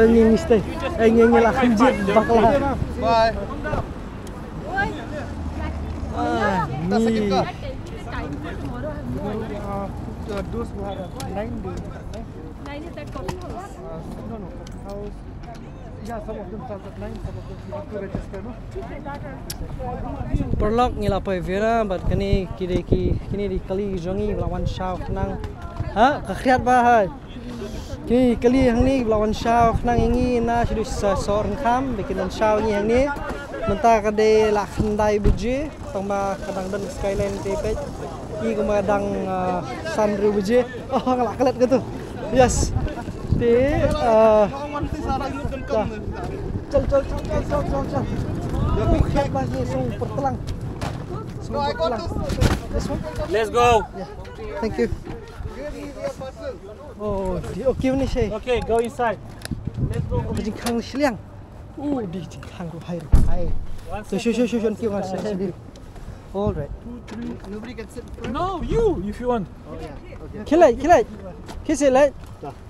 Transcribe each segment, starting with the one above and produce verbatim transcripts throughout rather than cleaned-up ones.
Oh, ni, ni stay. Eh, ni, ni lah kynjit bakla. Bye. Ah, ni. Uh, those who are nine days. Nine is that coffee house? Uh, no, no, coffee house. Yeah, some of them start at nine, some of them you have to register, no? Paralok, ngi la poi Viera bad kane ki dei ki, kine dei kali jong ngi ba la wan shaw khnang. Ha, ka khriat ba hai. Ki kali hangne ba la wan shaw khnang ïa ngi na shu dei sa sor kham ba kin wan shaw ngi hangne. Mynta ka dei la khyndai baje. Tang ba ka dang don skyline te peit. Ngi kumba dang, ah, san hynriew baje. Oh, nga la klet ka tu. Yes. Te, ah, chal, chal, chal. Oh, khiat ba hi song pertelang. Song pertelang. This one? Let's go. Yeah. Thank you. Oh, di-, okay ni shi. Okay, go inside. Let's go. Ka jingkhang shiliang. Oh, di jingkhang ruh hai, hai. One second. Shu, shu, shu, shu, shu, shu. All right. Two, three. Nobody can sit in front? No, you, if you want. Oh, yeah. Okay. Khilai, khilai. Khilai.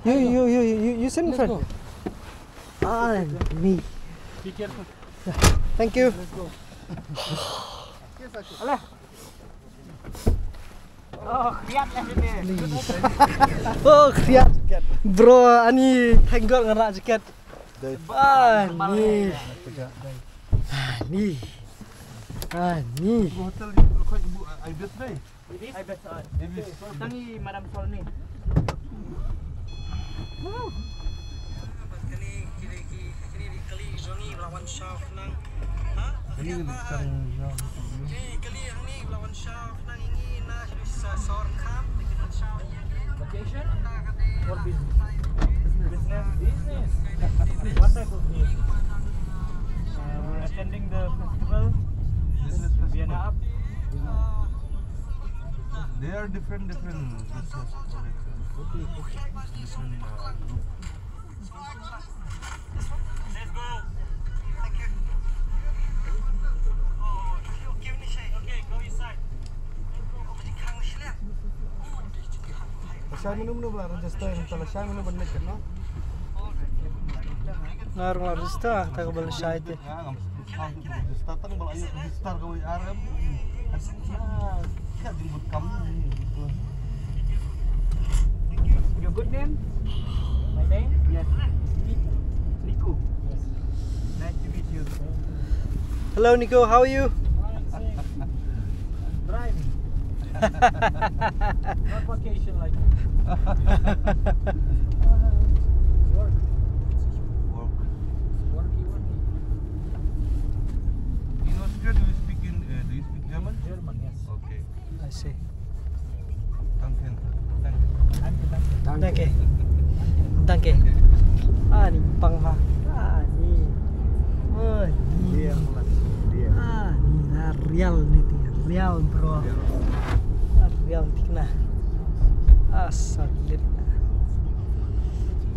You, you, you, you, you sit in front. Ah, me. Be careful. Yeah. Thank you. Alah. Oh, khriat lah sini. Oh, khriat. Bro, ani, thank God nga rah jaket. Ani. Ani. Ani. Hotel ni, kau ibu, I best deh. Ibis? I best, ah. Ibis. Tangi Madam Sol ni. Woo. Location? For business. Business. Business. Uh, we're attending the festival. Business festival. Vienna Up. They are different, different business. Different, uh, group. Let's go. Thank you. Shai mynno mynno ba la register, mynta la shai mynno ban leit, no? Nga ruh nga register, kata ka ba la shai te. Register tang ba la ïoh register kawei ar em. Ka jingmut kam. Your good name? My name? Yes. Nico. Yes. Nice to meet you. Hello, Nico. How are you? Fine, thanks. Driving. Not vacation like you. Work. Work. Worky, worky. In Austria, do you speak in, uh, do you speak German? German, yes. Okay. I see. Danke. Danke. Danke. Danke. Ah, ni pang ha. Ah, ni. Oh, ni. Ah, ni na real ni ti. Real, bro. Ah, real tik na. Ah, solid.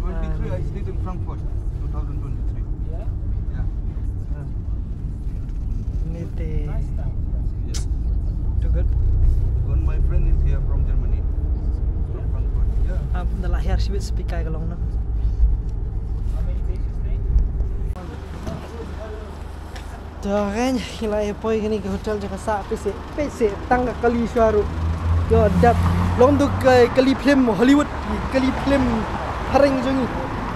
Twenty-three, I stayed in Frankfurt, two thousand twenty-three. Yeah? Yeah. Ni te. Yes. Too good. One my friend is here from Germany. From Frankfurt. Yeah. Ah, da la hiar shibit speaker ka long na. To, kan, ngi la ïa poi kane ka hotel jong ka sah, peit seh, peit seh, tang ka kali shuwa ruh. Ïoh dap. Long dei ka kali film Hollywood, kali film phareng jong ngi.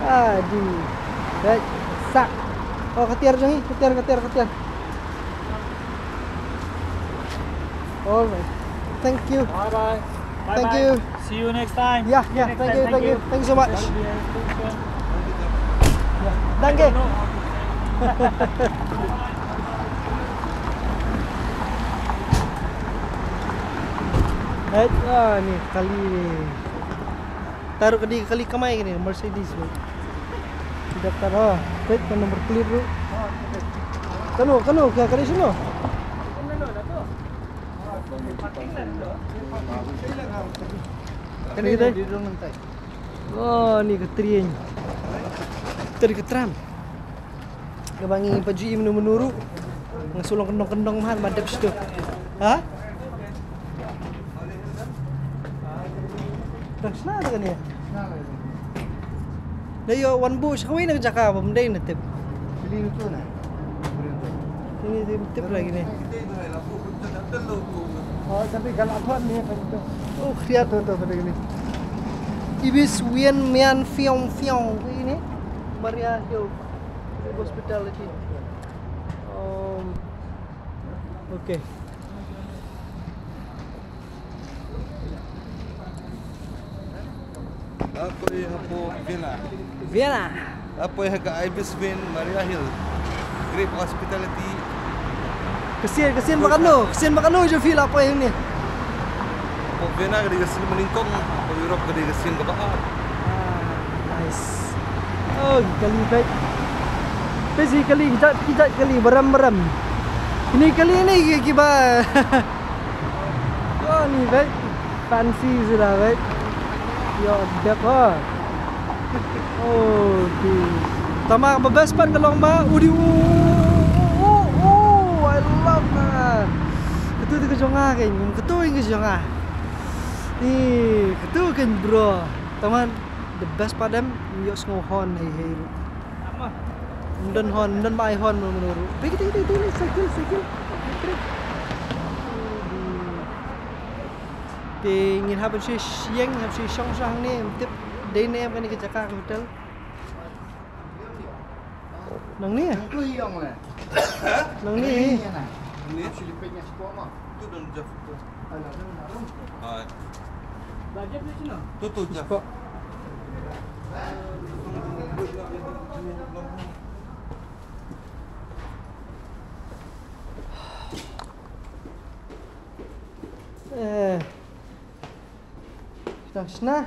Adi. Right. Sah. Oh, ka tiar jong ngi, ka tiar, ka tiar, ka tiar. All right. Thank you. Bye bye. Thank you. See you next time. Yeah, yeah. Thank you, thank you. Thank you so much. Yeah. Danke. Right, ah, ni kali ni. Taruh ka di kali kamai kane, Mercedes ni. Daftar ha, peit ka number plate ruh. Kano, kano, ka kali sino? Kane dei. Oh, ni ka train. Tadi ka tram. Kaba ngi pajui mynno mynno ruh. Nga shu long kyndong kyndong ma, ma dep shitu. Ha? Dang shna ta kane. Da ïoh wan buh sha kawei na ka jaka bym dei na tip. Ini tip lagi ni. Oh, khriat. Ibis Wien Mian Fiong Fiong ini. Maria Hill. Hospitality. Um, okay. Hapoh Vienna. Vienna. Hapoh ha ka Ibis Wien Maria Hill. Great hospitality. Ka sien, ka sien ba kano, ka sien ba kano jong phi la poi hangne. Hapoh Vienna ka dei ka sien ba nyngkong, hapoh Europe ka dei ka sien kaba ar. Ah, nice. Oh, ki kali beit. Peit shi kali, ki jait, ki jait kali, baram, baram. Kine kali ne ki, kiba. Oh, ni beit. Fancy shuh beit. Ïoh dep ha. Oh, ki. Tangba ba best part ka long ba, udi, oh, oh, oh, oh, I love that. Katu te ka jong nga kein, katu te ka jong nga. Ih, katu kein bro. Tangba the best part em, ïohsngew horn hei hei ruh. Ym don horn, ym don ba ai horn mynno mynno ruh. Peit, peit, peit, peit, cycle, cycle. Te ngin hap ban shu ïeng, hap shu shong shong hangne, ym tip dei ne em kane ka jaka ka hotel. Nangne. Nangne. Eh. Shna, shna.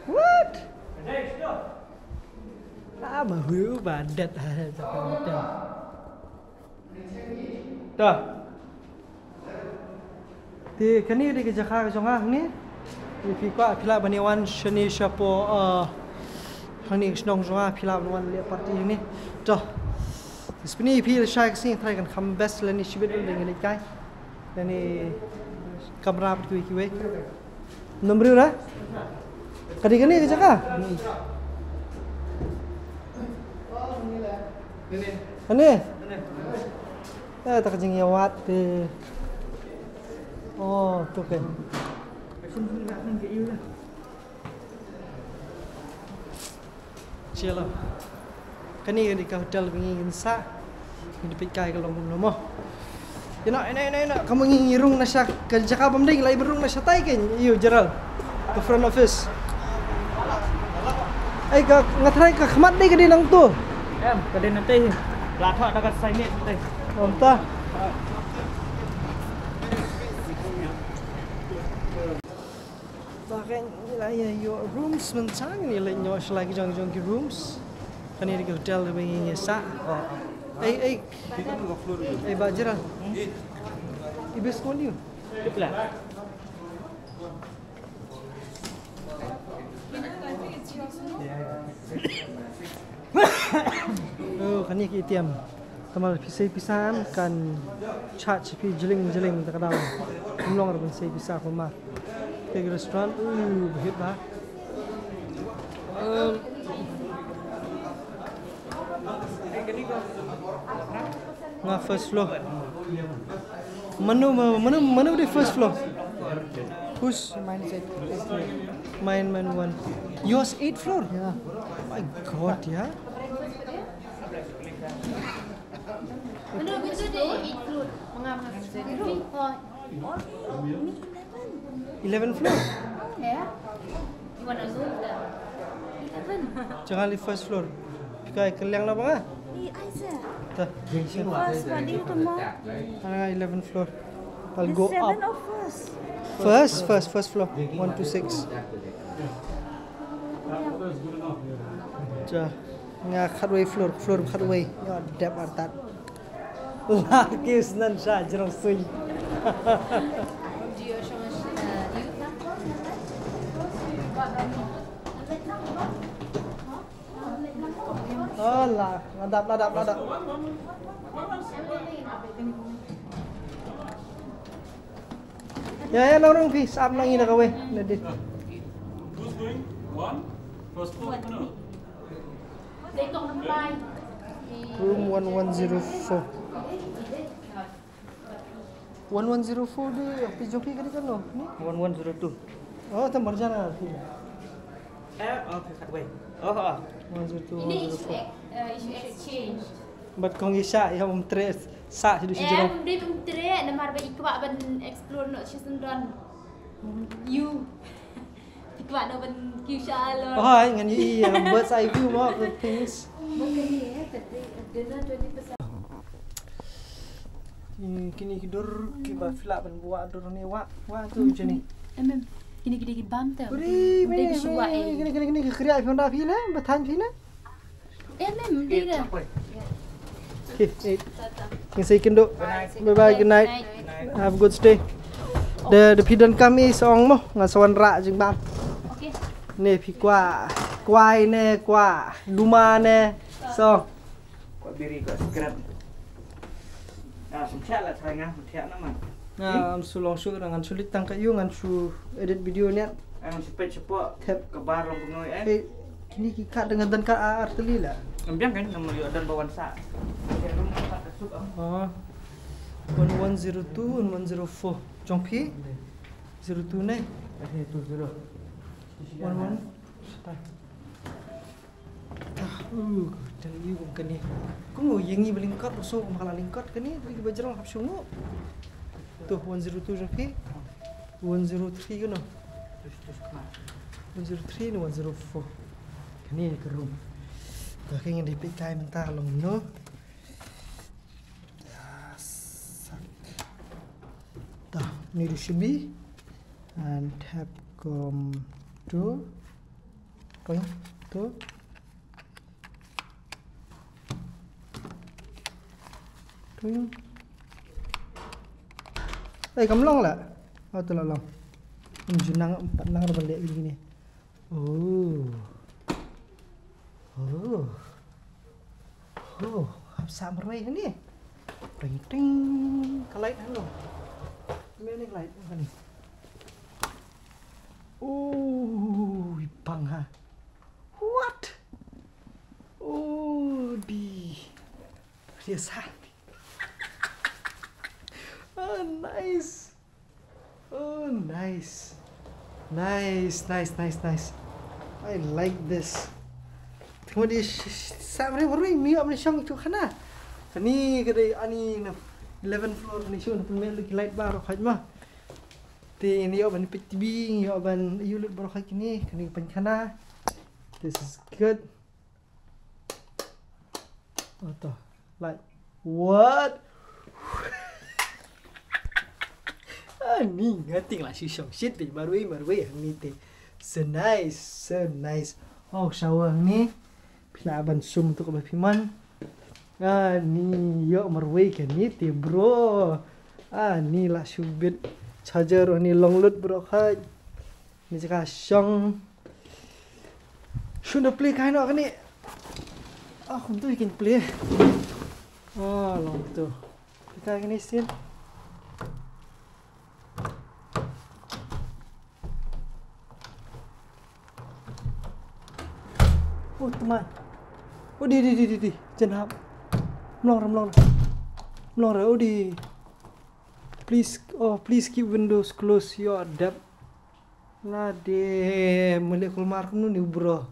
What? Ah, ba hu ba dat ha, ha, ha, ha. Ta. Te kane dei ka jaka ka jong nga hangne. Phi kwah phi lah ban ïa wan shane shapoh, uh, hangne ka shnong jong nga, phi lah ban wan leh party hangne. Ta. Spini phi la shai ka sngi, trai kan kham best lane shibit lane ngi leit kai. Lane kamra pat kiwei kiwei. Number ra? Ka dei kane ka jaka? Kane? Eh, ta ka jingïawad te. Oh, tu ke. Chalo. Kane ka dei ka hotel ba ngi ngin sah. Ngin peit kai ka long kumno mo. Ïa no, ïa no, ïa no, ïa no. Ka mut ngi ngi rung na sha ka jaka bym dei, ngi la ïa rung na shatai kein. Ïa u Gerald. Ka front office. Ai ka nga tharai ka khmat dei ka dei nangtu. Em, ka dei nangtu. La thoh da ka sign it nangtu. Ym ta. Ba ka ngi la ïa ïoh rooms mynta, ngi la ïoh sha la ki jong jong ki rooms. Kane dei ka hotel ba ngi ïa sah. Ei, ei. Ei, ba Gerald. I best kon you. Oh, kane ka A T M. Tangba phi sei pisa em kan charge phi jling jling ta ka daw. Ym long ruh ban sei pisa kumba. Te ka restaurant, uh, ba hip ba. Um, nga first floor. Mano, mano, mano, mano di first floor? Who's? Mine is eight. Mine, mine one. Yours eight floor? Yeah. My God, yeah. Mano, mano di eight floor? Manga, manga. Eleven floor? Yeah. You wanna move the eleven? Jangan di first floor. Phi kai kylliang na ba nga? Ni ai sa. Ta. First, what do you do more? Ana eleven floor. I'll go up. Seven or first? First, first, first floor. One to six. Ja. Nga khatwei floor, floor khatwei. Ya, dep artat. Lakis nan sha jrong suiñ. Hola, ladap, ladap, ladap. Ya, ya, nang rung phi, sap nang ina kawei, na dit. Who's going? One? First floor, no? Room one one zero four. One one zero four de, phi jong phi ka dei kano? Ni? One one zero two. Oh, ta marjan na phi. Eh, oh, phi khatwei. Oh, oh. One zero two, ini one zero four. Issue ex-, eh, issue exchange. Bad kong i sha, ïa um tre, sha, sha, sha, eh, um dei um tre, namar ba i kwah ban explore noh sha syndon. You. Kwah na ban kiew sha lo. Oh, hai, ngan ïohi, um, bird's eye view mo of the things. Mo kane, eh, ka dei, dinner twenty percent. Ki, kine ki dur, kiba phi lah ban buh dur ne, wah, wah tu jeni. Em, em. Kine ki dei ki bam te. Uri, kine, kine, kine, kine, kine, kine, kine, kine, kine, kine, kine, kine, kine, Em, em, dei da. Okay, eh. Ngin sa ïakynduh. Bye bye, good night. Have a good stay. Da, da phi donkam i sa ong mo, nga sa wanrah jingbam. Okay. Ne phi kwah, kwah ne, kwah duma ne. So. Kwah biri, kwah scrap. Ah, sngewthuh la trai nga. Thiah na man. Nga, hmm? Am shu long shu, ngan shu leit tang ka ïew, ngan shu edit video ne. Ngan shu peit shapoh. Thep. Ka bar long kumno eh. Eh, kine ki kat dengan dan kat ar teli la. Em biang kan, namar ïoh dan ba wan sa. Ka room ka kat ka suk am. Oh. One one zero two and one zero four. Jong phi? Zero two ne? Eh, two zero. One one. Setai. Ah, uh, tang ïa u kane. Kum u ïa ngi ba lyngkot, u shu kum hala lyngkot kane, tang ïa ba jrong hap shu ngu. Tu, one zero two jong phi. One zero three kano? One zero three ne one zero four. Kane ka room. Ta ka ngin dei peit kai mynta long no. Ya, sak. Ta, ni du shibi. And hap kum tu. Poi, tu. Twing. Eh, kam long la. Oh, tu la long. Em, ju nang, em pat nang ra ban leh kine. Oh. Oh. Oh. Sa marwei hangne. Ting, ting. Ka light hano. Mane light hano. Ui, pang ha. What? Oh, di. Dia sa. Ah, nice. Oh, nice. Nice, nice, nice, nice. I like this. Tengok di sh-, sh-, sa marwei marwei, mi ïoh ban shong ïa u khana. Kane ka dei ani na eleven floor, ni shu na pynmih lut ki light baroh khoit ma. Te ngi ïoh ban peit T V, ngi ïoh ban ïoh lut baroh khoit kine, kane ka pynkhana. This is good. Oh, to. Like, what? Ani nga teng la shu shong shit beit marwei marwei hangne te. So nice, so nice. Oh, shower hangne. Phi lah ban sum tu kaba phi mon. Ani ïoh marwei kane te bro. Ani la shu bit charger, ani long lut bro, hai. Ni jaka shong. Shun da plie kai noh kane. Ah, kumtu kin plie. Ah, long tu. Plie kai kane sien. Oh, teman. Oh, di, di, di, di, di. Jan hap. Mlong ra, mlong ra. Mlong ra, oh, di. Please, oh, please keep windows close, your dep. Lade, mele kulmar kumno ni bro.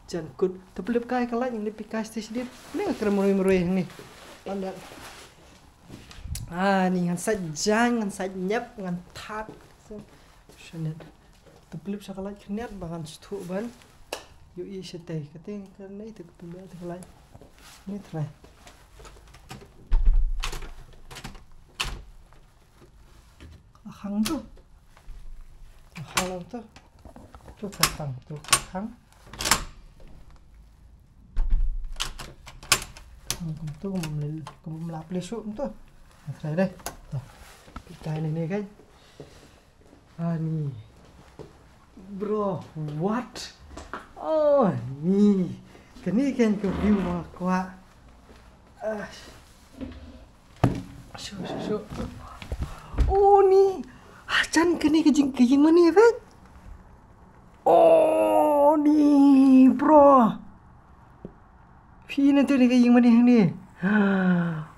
Jan kut. Te pynlip kai ka light, pynlip kai stage dit. Ni ka krem marwei marwei ni. Landat. Ah, ni ngan sait jang, ngan sait nyap, ngan that. So, shanet. Te pynlip sha ka light khyndiat ba ngan shu ban. Ïohi shatei. Kata ka nei te ka pynlip te ka light. Ni trai. Ka khang tu. Ka khang tu. Tu ka khang, tu ka khang. Khang kum tu, kum lel, kum lap le shu kum tu. Trai deh. Tu. Pynlip kai ni ni kai. Ani. Bro, what? Oh, ni. Kane kan ka view ma kwah. Ah. Shu, shu, shu. Oh, ni. Ah, jan kane ka jing, ka ïing mane, vet. Oh, ni, bro. Phi na tu ni ka ïing mane ni.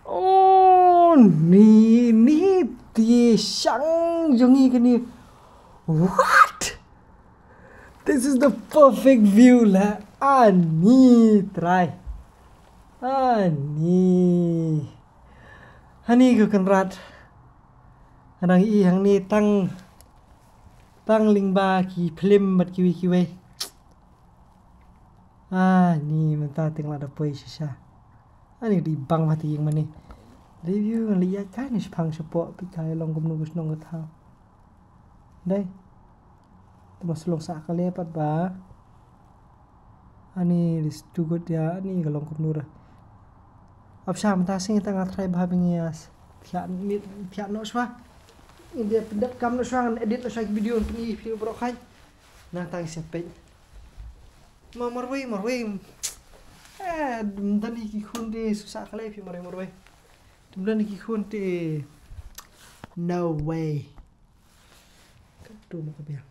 Oh, ni, ni, ti shang jong i kane. What? This is the perfect view la. Ani trai. Ani. Ani ko Kynrad. Nang i hangne tang, tang lyngba ki film bad kiwei kiwei. Ani mynta teng la da poi shisha. Ani di bang mati ïing mane. Review ngan leit ïaid kai ne shaphang shapoh, peit kai long kumno ka shnong ka thaw. Dei. Te ma shu long sah kali pat ba. Ani is too good ïa ani ka long kumno ra. Ap sha mynta sngi te nga try bha ba ngi ïa thiah noh, thiah noh shuwa. Ngi dei pyndep kam noh shuwa, ngan edit noh shuwa ki video ngan pyni ïa phi baroh kai. Nangta ngin sa peit. Ma marwei, marwei. Eh, ym don ïa ki khun te shu sah kali phi marwei, marwei. Ym don ïa ki khun te. No way. Katto ma ka biang.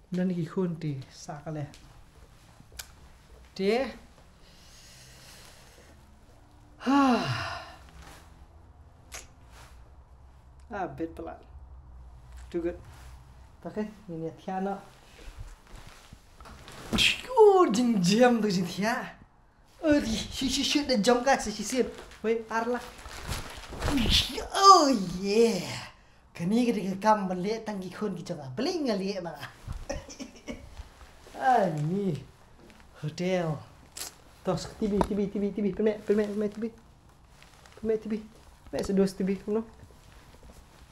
Ym don ïa ki khun te sah kali. Te. Ha. Ah, bit palat. Too good. Okay, ngin ïa thiah noh. Oh, jingjam tu jingthiah. Oh, di, shi, shi, shi, da jam ka, shi, shi, shi. Wei, ar la. Oh, yeah. Kane ka dei ka kam ban leh tang ki khun ki jong nga. Balei nga leh ma nga. Ani. Hotel. Tos, T V, T V, T V, T V. Pynmih, pynmih, pynmih T V. Pynmih T V. Pynmih sa dos T V, kumno?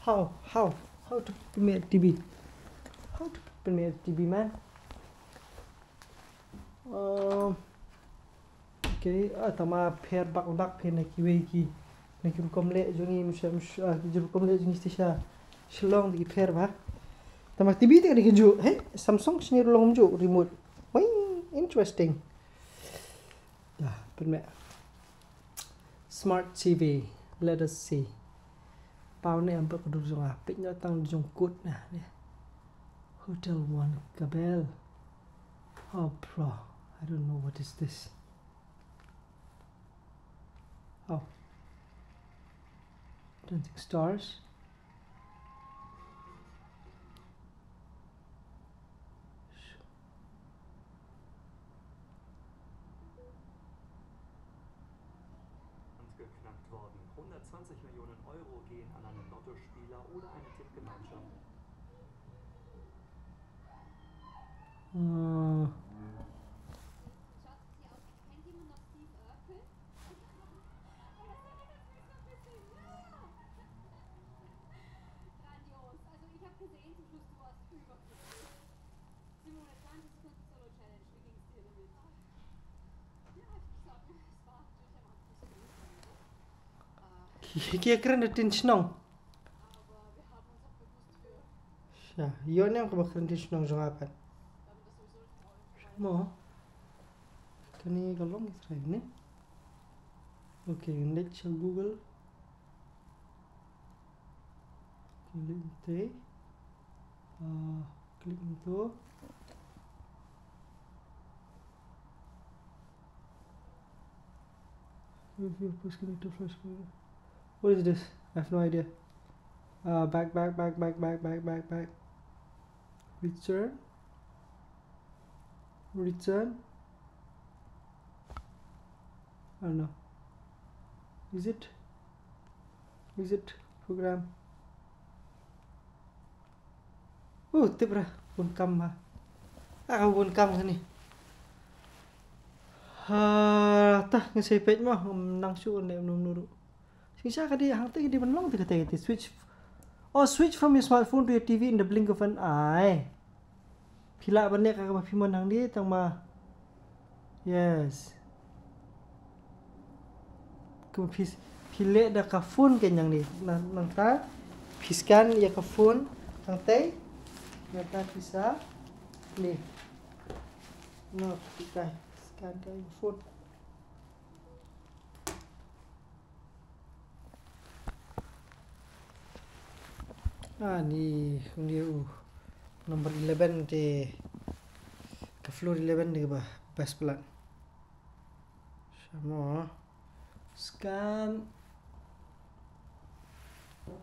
How, how, how to pynmih T V? How to pynmih T V, man? Um, okay, ah, tama pher bak bak pher na kiwei ki. Na ki rukom leh jong ngi, msha, msha, ah, ki rukom leh jong ngi shisha. Shalong ki pher ba. Tama T V te ka dei kajuh, hey, Samsung sini ruh long kumjuh remote. Wai, interesting. Dah, pynmih. Smart T V. Let us see. Paw ne em pat ka dur jong nga. Peit noh tang jong kut na ne. Hotel One Kabel. Oh, bro. I don't know what is this. Oh. Dancing Stars. Und geknackt worden. Hundertzwanzig Millionen Euro gehen an einen Lottospieler oder eine Tippgemeinschaft. Äh. Ki, ki kren da tin shnong. Sha, ïoh ne em kaba kren tin shnong jong nga pat. Mo. Kane ka long ki trai ne. Okay, ngan leit sha Google. Klik nte. Ah, klik nto. If you push connect to flash player. What is this? I have no idea. Uh, back, back, back. Return. Return. I don't know. Is it? Is it program? Uh, tip ra, bun kam ba. Ah, bun kam kane. Ha, ta, ngan sa peit mo, ngam nang shu ne num nuru. Shisha ka dei, hangta ka dei ban long te kata ka dei switch. Oh, switch from your smartphone to your T V in the blink of an eye. Phi lah ban leh ka kaba phi mon hangne tang ma. Yes. Kaba phi, phi leh da ka phone ka hangne. Nang, nangta phi scan ïa ka phone hangtei. Nangta phi sa leh. No, phi ka scan ka phone. Ani, kumne u number eleven te, ka floor eleven te ba best plan. Sha mo. Scan.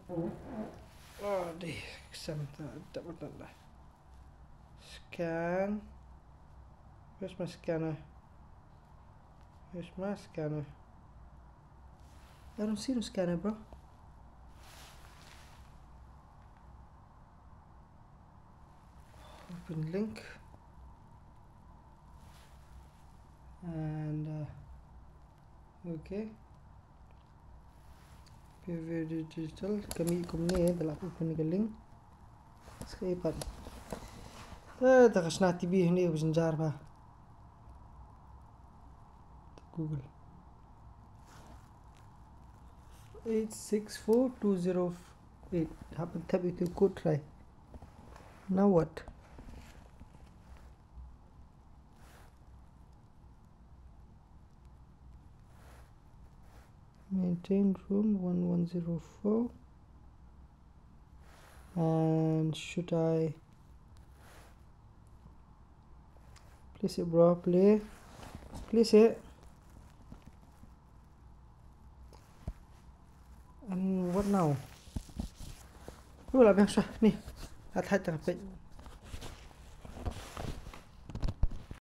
Oh, dei, sam ta, ta, ta, ta. Scan. Where's my scanner? Where's my scanner? I don't see the scanner, bro. Open link. And, uh, okay. P V Digital, ka mih kumne, da lah open ka link. Ska i pat. Eh, da ka shna T V hangne ka ba jynjar ba. Google. Eight six four two zero eight. Hap ban tap ïa u code try. Now what? Maintain room one one zero four. And should I place it, bro? Play. Place it. And what now? Wala biang sha ni. Athai tang pek.